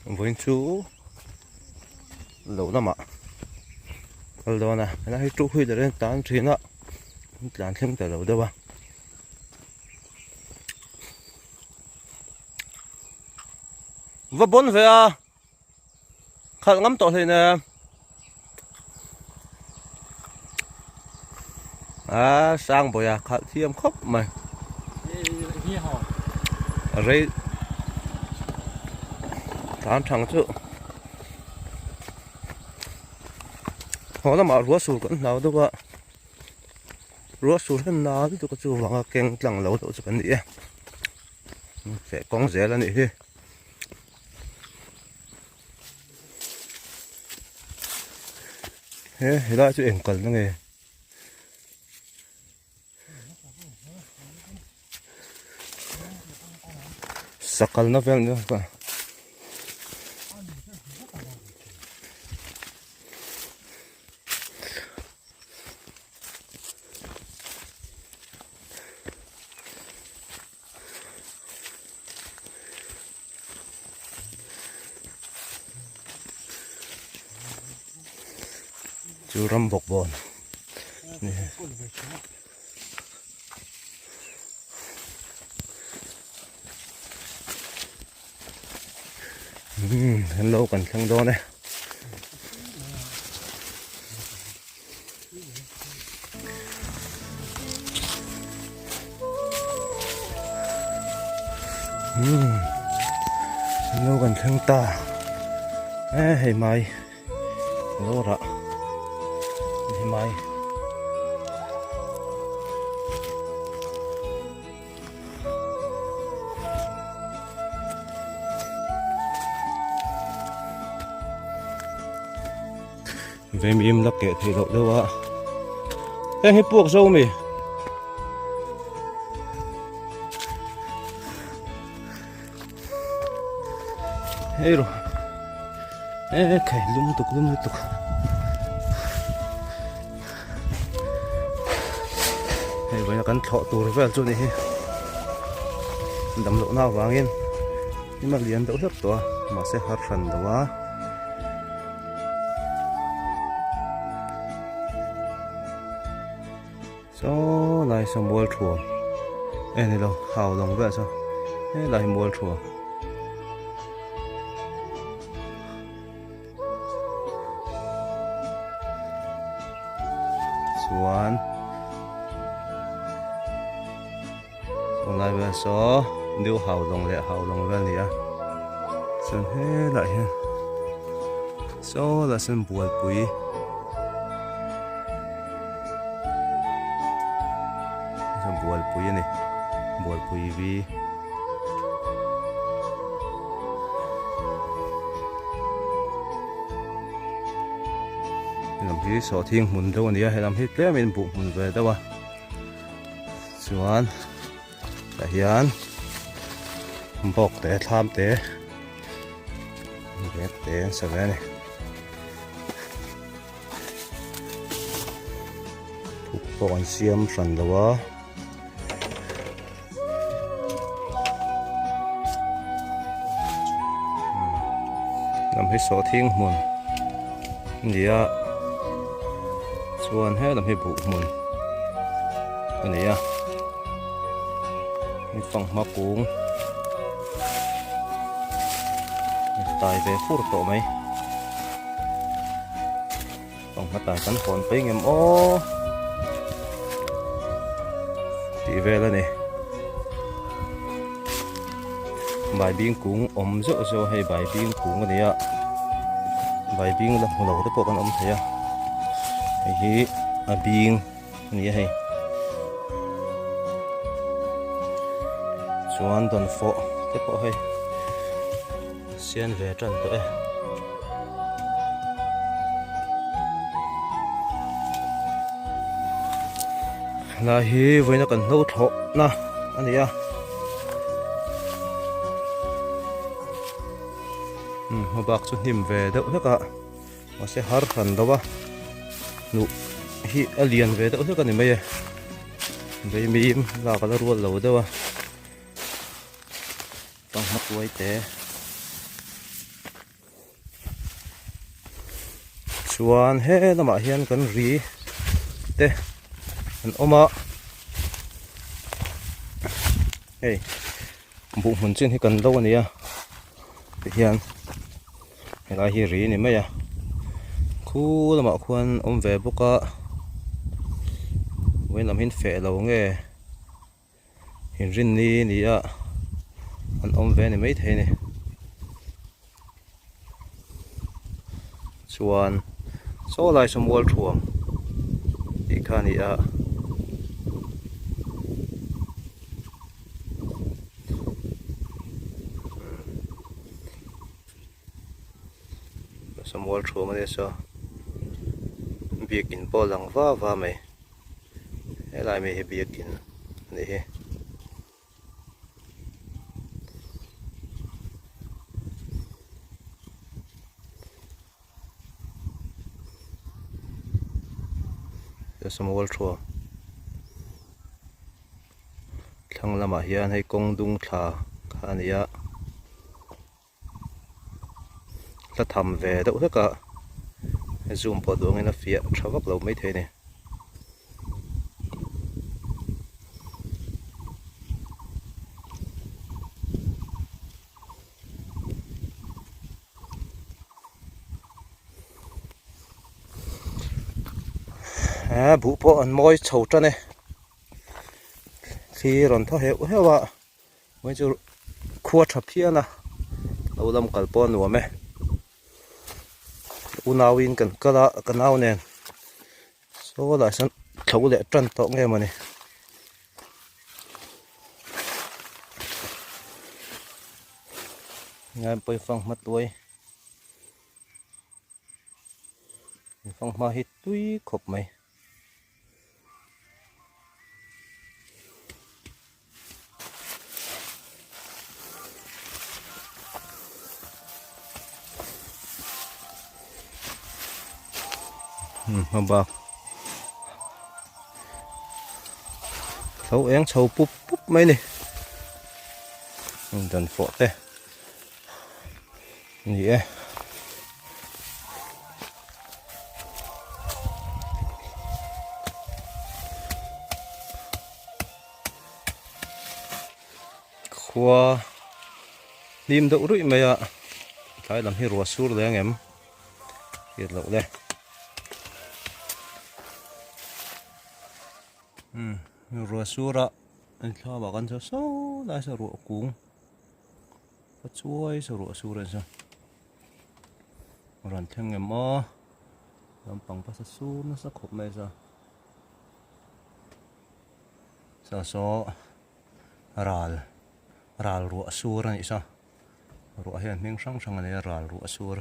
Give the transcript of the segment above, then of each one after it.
Vawiin chu lo lamah kal dawn a helai hi two wheeler in tan thin a an tlan thleng ta lo deuh a. Va bawn ve a khalh ngam tawh hlei nen a sang bawih a khalh thiam khawp mai rei tan thang chu haw lamah ruah sur kan hlau deuh a ruah sur hian na lutuk a chuvanga keng tlang lo deuh chu kan ni e feh kawng zel a nih hi. He helai chu eng kalna nge? Sakalna vel ni ka. Chu ram bawk bawn ni umm hello kan thleng dawn e. Umm lo kan thleng ta e hei mai lo rah hei mai Vem im la keh theih loh deuh a heng hi puak zo mi hei ro e khai lum tuk lum lutuk hei vawiin a kan thlawh tur vel chu ni hi dam loh na avangin hnim a lian deuh hlek tawh a mahse har hran lo a. Saw lai saw mual thuam e ni lo hau lawng vel saw helai hi mual thuam. Chuan saw lai vel saw new hau lawng leh hau lawng vel a ni a chuan helaiah hian saw lah sawn bualpui bualpui a ni bualpui vi. Helam hi sawhthing hmun deuh a ni a helam hi tlemin buh hmun ve deuh a chuan tah hian bawk te thlam te bag te an sa ve a ni thuk pawh an siam hran lo a. Lam hi sawhthing hmun a ni a chuan he lam hi buh hmun a ni a hei fanghma kung tai ve fur tawh mai fanghma tai kan hawn phei ngem aw tih vel a ni baibing kung awm zeuh zeuh a hei baibing kung a ni a baibing la hmu lo te pawh kan awm thei a hei hi a bing a ni a hei chuan dawnfawh te pawh hei sian ve tan tawh e. Helai hi vawiina kan hlo thlawhna a ni a umm hma bak chu hnim ve deuh hlek a mahse har hran lo a hnuh hi a lian ve deuh hlek a ni mai e veimim lak a la rual lo deuh a. Fanghma kuai te. Chuan he lamah hian kan ri te an awm a hei buh hmun chin hi kan do a ni a tihian helai hi ri a ni mai a khu lamah khuan awm ve bawk a vawiin lam hi an feh lo nge. Inrinni ni a an awm ve a ni maithei a ni. Chuan saw lai saw mual thuam tih kha a ni a. Saw mual thuam a nia saw biakin pawh a lang va va mai. Helai mi hi biakin a ni hi. Samuel Thua thlang lamah hian hei kawng dung thla kha a ni a. Hla tham ve deuh hlek a zoom pawh duh angin a fiah tha vak lo maithei a ni. He buh pawh an mawi chho tan e thli rawn thaw heuh heuh a. Hmai chu khua tha phian a lo lam kal pawh a nuam e unauin kan kal a ka nau nen saw lah sawn thlo leh tan tawh nge mawni ngai pawh i fanghma tuai fanghma hi tui khawp mai. Hma bak tho eng chho pup pup mai ni dan fawh te ni e. Khua hlim deuh ruih mai a tlai lam hi ruah sur leh ang em hriat loh le umm ruah sur a thla ah kan chho saw lai saw ruah kung ka chuai saw ruah sur a ni saw rawn thleng em aw lampang pasa sur nasa khawp mai a saw. Saw saw ral ral ruah sur a nih saw ruah hian hming hrang hrang a nei a ral ruah sur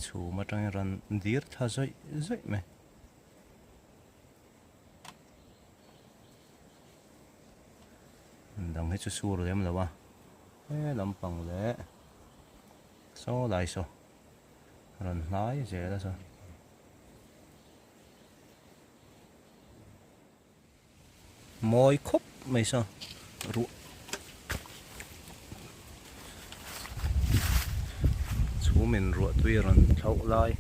chhum atangin rawn dir thla zawih zawih mai. Dang hi chu sur lem lo a he lampang leh saw lai saw rawn hnai zel a saw. Mawi khawp mai saw ruah chhumin ruah tui a rawn thlauh lai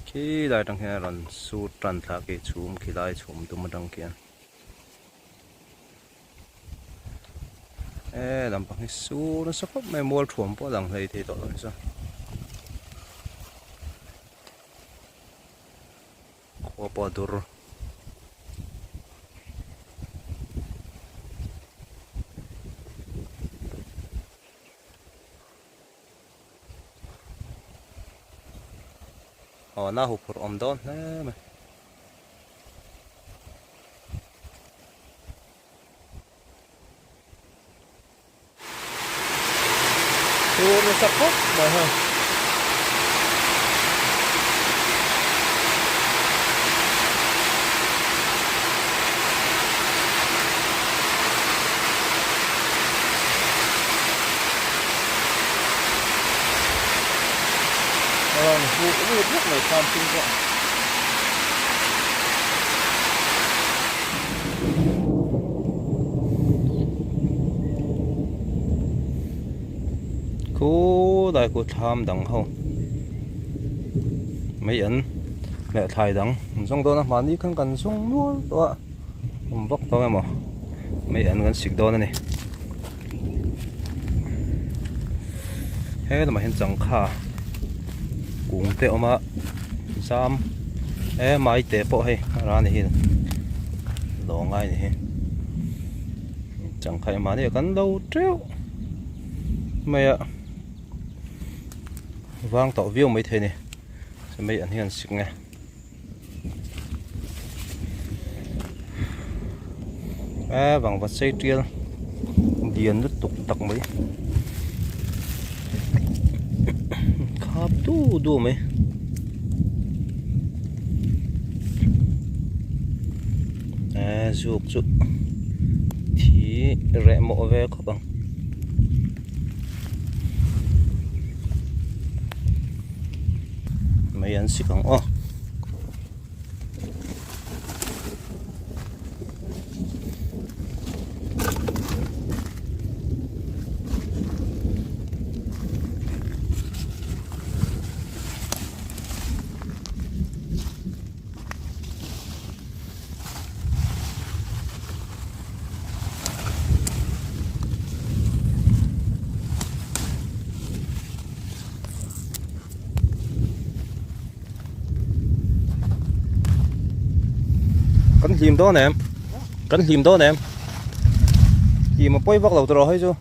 khi lai atang hian a rawn sur tan thla khi chhum khi lai chhum tum atang khian e lampang hi sur nasa khawp mai mual thuam pawh a lang hlei thei tawh lo nasa. Khua pawh a dur. Aw na huphurh awm dawn hle mai. Tur nasa khawp mai hei. Rawn huh lut vek mai khan thing pawh. Saw lai khu thlam dang ho mai an leh thlai dang an zawng dawn a mahni khan kan zawng nual tawh a awm vak tawh emaw mai an kan sik dawn a ni he lamah hian changkha kung te a awm a zam e maite pawh hei a ra a ni hi lawng lai a ni hi changkha hi mahni ah kan lo teuh mai a vang tawh viau maithei a ni chu mai an hian sik nge. E vangvat sei tial lian lutuk tak mai khap du du mai e zuk chu thi reh mawh ve khawp ang. Mai an sik ang aw. Kan hlim dawn em? Kan hlim dawn em? Hlim a pawi vak lo tawh hei chu.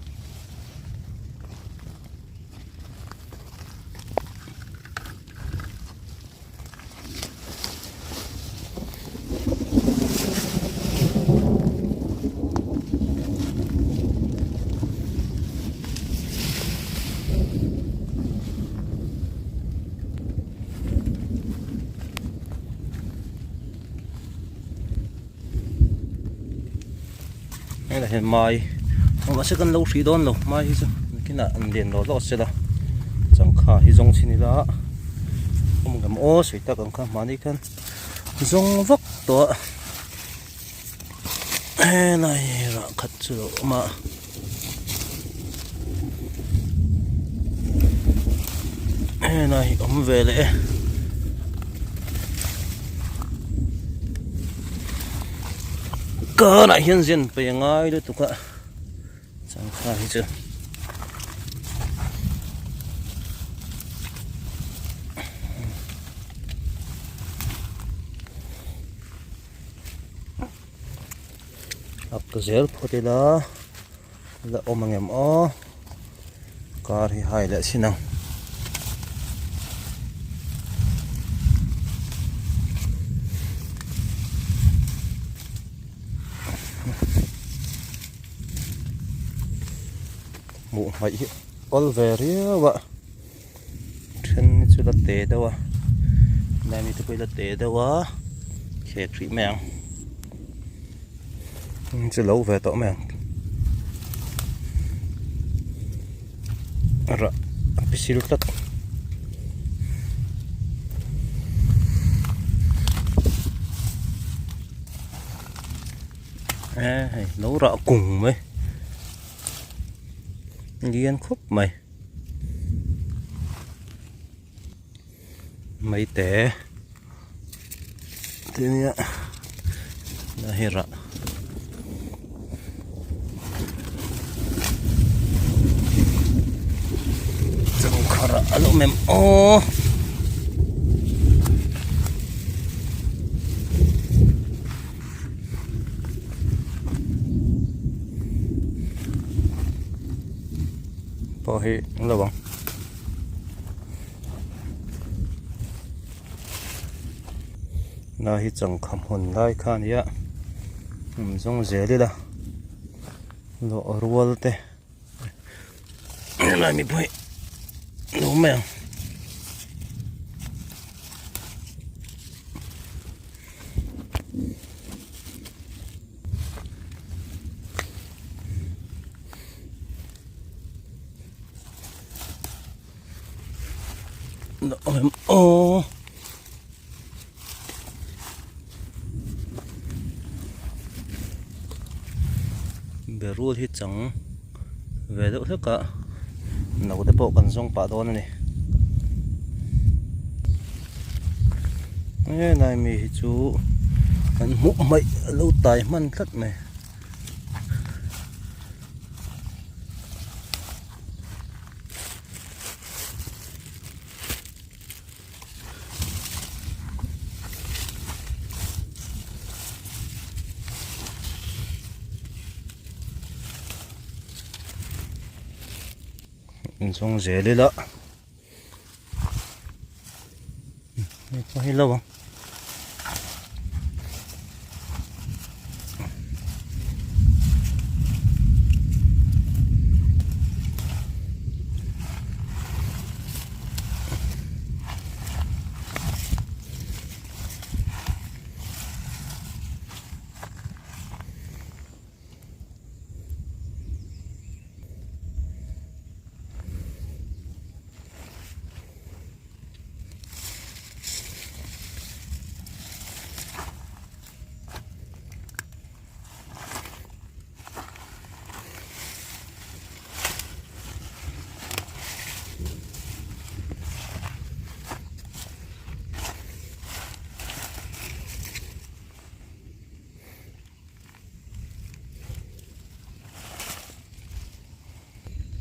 Helai hian mai mahse kan lo hrih dawn lo mai hi chu nakinah an lian lawh lawh se la changkha hi zawng chhin ila awm ngam aw sawi tak ang kha mahni khan zawng vak tawh a helai rah khat chu a awm a helai hi awm ve leh e. Karah hian zen pe a ngai lutuk a changkha hi chu. Ak zel phawt ila la awm ang em aw kar hi hai leh sin ang. Hmuh hmaih hi awl ve riau a then hi chu la te deuh a helai mi te pawh hi la te deuh a khek hrih mai ang chu lo ve tawh mai ang rah a pisil tlat. E hei lo rah kung mai lian khawp mai mai te te nia la hi rah changkha rah a lo awm em aw. Pawh hi an lo ang. Lai hi changkha hmun lai kha a ni a awm zawng zel ila lawh rual te helai mipui an awm mai ang. Aw berul hi chang ve deuh hlek a. No te pawh kan zawng pah dawn a ni. Helai mi hi chu an hmuh hmaih a lo tai hman tlat mai. Inchhung zel ila hei pawh hi lo ang.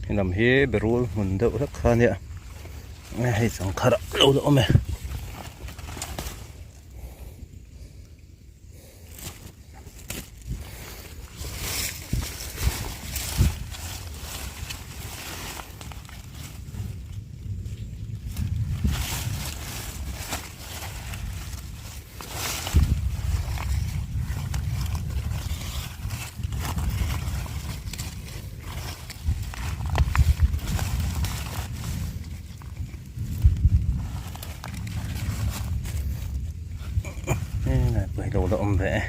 Helam hi berul hmun deuh hlek kha ania hei changkhat ah lo la awm e. Hei lo la awm ve e.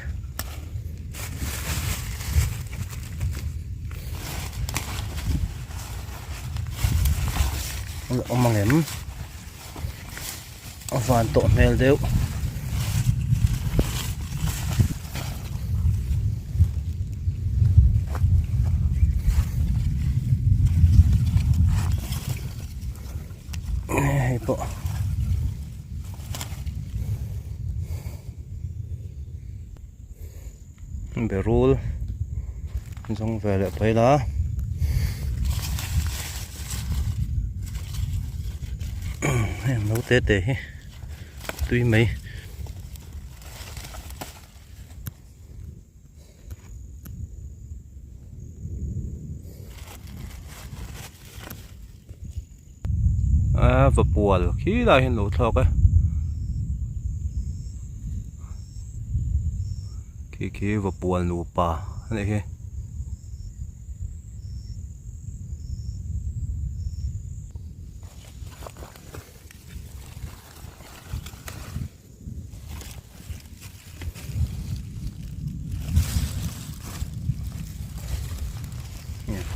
La awm ang em? A van tawh hmel deuh. Hei pawh. Berul zawng ve leh phei la. Heng no te te hi tui mai. A va pual khi lai hian lo thlawk e khi khi va pual nupa a nih hi.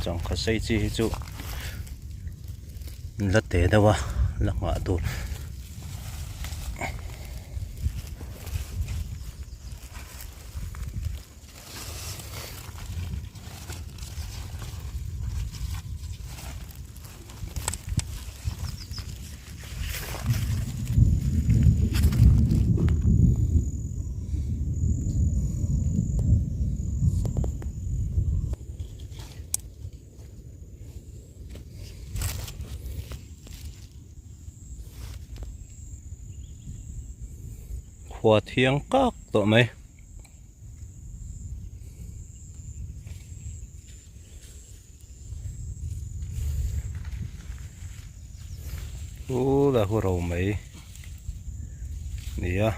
Changkha sei chi hi chu la te deuh a la nghah tur. Khua thiang kak tawh mai. Ula hu ro mai nia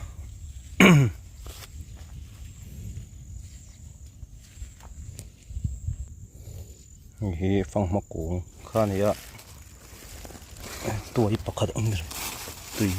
hei hi fanghma kung kha a ni a tuai pakhat a awm tui.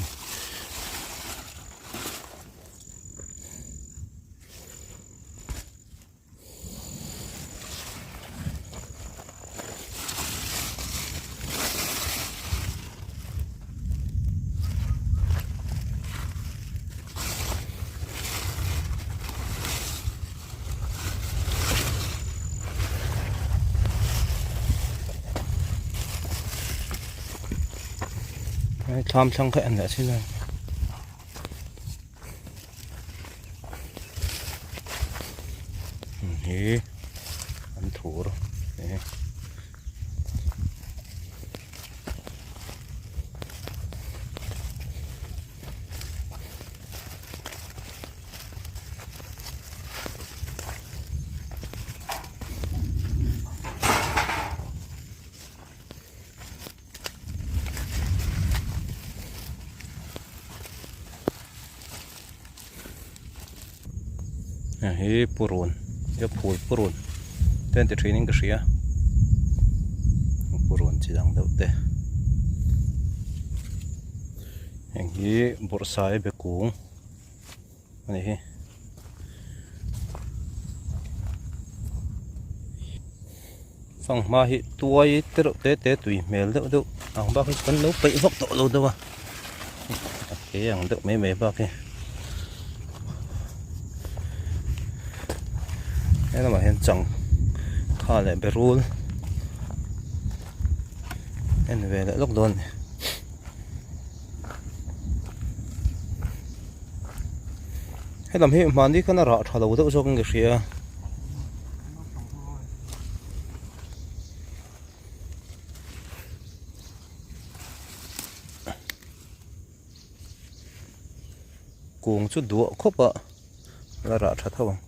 Hei thlam thlang kha en leh chin a. Hi an thur e. Hei hi purun nia phul purun te an ti thin in ka hria purun chi dang deuh te heng hi bawrhsai be kung a ni hi. Fanghma hi tuai te reuh te te tui hmel deuh deuh ang bak hi kan lo peih vak tawh lo deuh a a ke ang deuh mai mai bak hi he lamah hian chang kha leh berul en ve leh lawk dawn a ni. Helam hi mahni khan a rah tha lo deuh zawk in ka hria. Kung chu duah khawp a la rah tha tho ang.